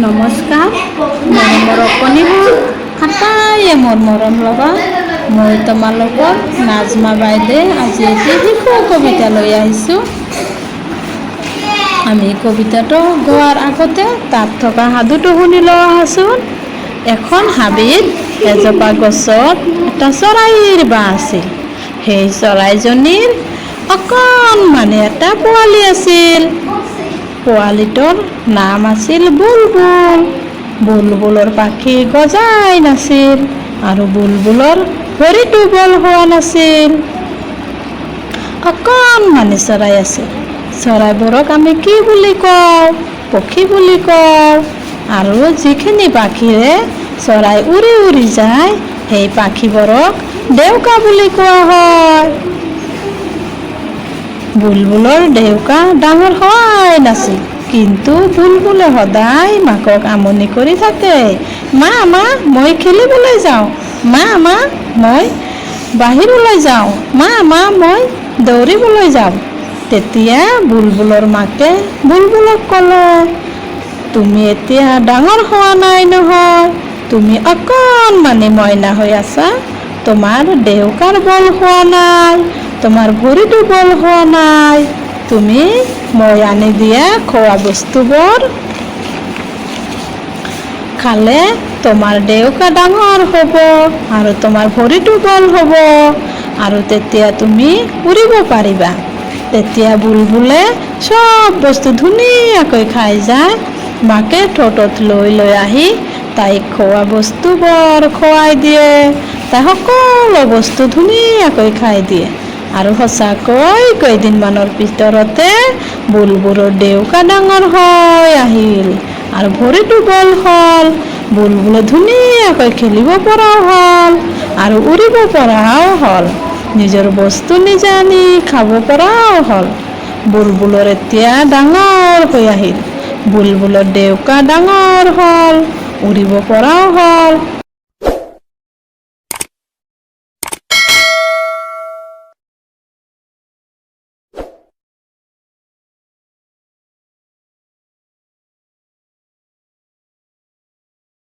নমস্কাৰ মৰমৰ অকণিহঁত, আটাইয়ে মোৰ মৰম লগা। মই তোমালোকৰ নাজমা বাইদেউ আজি এটি শিশু কবিতা লৈ আহিছোঁ। আমি কবিতাটো গোৱাৰ আগতে তাত থকা সাধুটো শুনি লওঁ আহাচোন। এখন হাবিত এজোপা গছত এটা চৰাইৰ বাহ আছিল। সেই চৰাইজনীৰ অকণমানি এটা পোৱালি আছিল। পোৱালিটোৰ নাম আছিল বুলবুল। বুলবুলৰ পাখি গজাই নাছিল আৰু বুলবুলৰ ভৰিটো বল হোৱা নাছিল। অকণমানি চৰাই আছিল। চৰাইবোৰক আমি কি বুলি কওঁ? পক্ষী বুলি কওঁ। আৰু যিখিনি পাখিৰে চৰাই উৰি উৰি যায়, সেই পাখিবোৰক ডেউকা বুলি কোৱা হয়। বুলবুলৰ ডেউকা ডাঙৰ হোৱাই নাছিল, কিন্তু বুলবুলে সদায় মাকক আমনি কৰি থাকে। "মা, মা, মই খেলিবলৈ যাওঁ। মা, মা, মই বাহিৰলৈ যাওঁ। মা, মা, মই দৌৰিবলৈ যাওঁ।" তেতিয়া বুলবুলৰ মাকে বুলবুলক ক'লে, "তুমি এতিয়া ডাঙৰ হোৱা নাই নহয়। তুমি অকণমানি মইনা হৈ আছা। তোমাৰ ডেউকাৰ বল হোৱা নাই, তোমাৰ ভৰিটো বল হোৱা নাই। তুমি মই আনি দিয়া খোৱা বস্তুবোৰ খালে তোমাৰ ডেউকা ডাঙৰ হ'ব আৰু তোমাৰ ভৰিটো বল হ'ব আৰু তেতিয়া তুমি উৰিব পাৰিবা।" তেতিয়া বুলবুলে চব বস্তু ধুনীয়াকৈ খাই যায়। মাকে ঠোঁটত লৈ লৈ আহি তাইক খোৱা বস্তুবোৰ খুৱাই দিয়ে। তাই সকলো বস্তু ধুনীয়াকৈ খাই দিয়ে আৰু সঁচাকৈ কেইদিনমানৰ ভিতৰতে বুলবুলৰ ডেউকা ডাঙৰ হৈ আহিল আৰু ভৰিটো বল হ'ল। বুলবুলে ধুনীয়াকৈ খেলিব পৰাও হ'ল আৰু উৰিব পৰাও হ'ল, নিজৰ বস্তু নিজে আনি খাব পৰাও হ'ল। বুলবুলৰ এতিয়া ডাঙৰ হৈ আহিল। বুলবুলৰ ডেউকা ডাঙৰ হ'ল, উৰিব পৰাও হ'ল।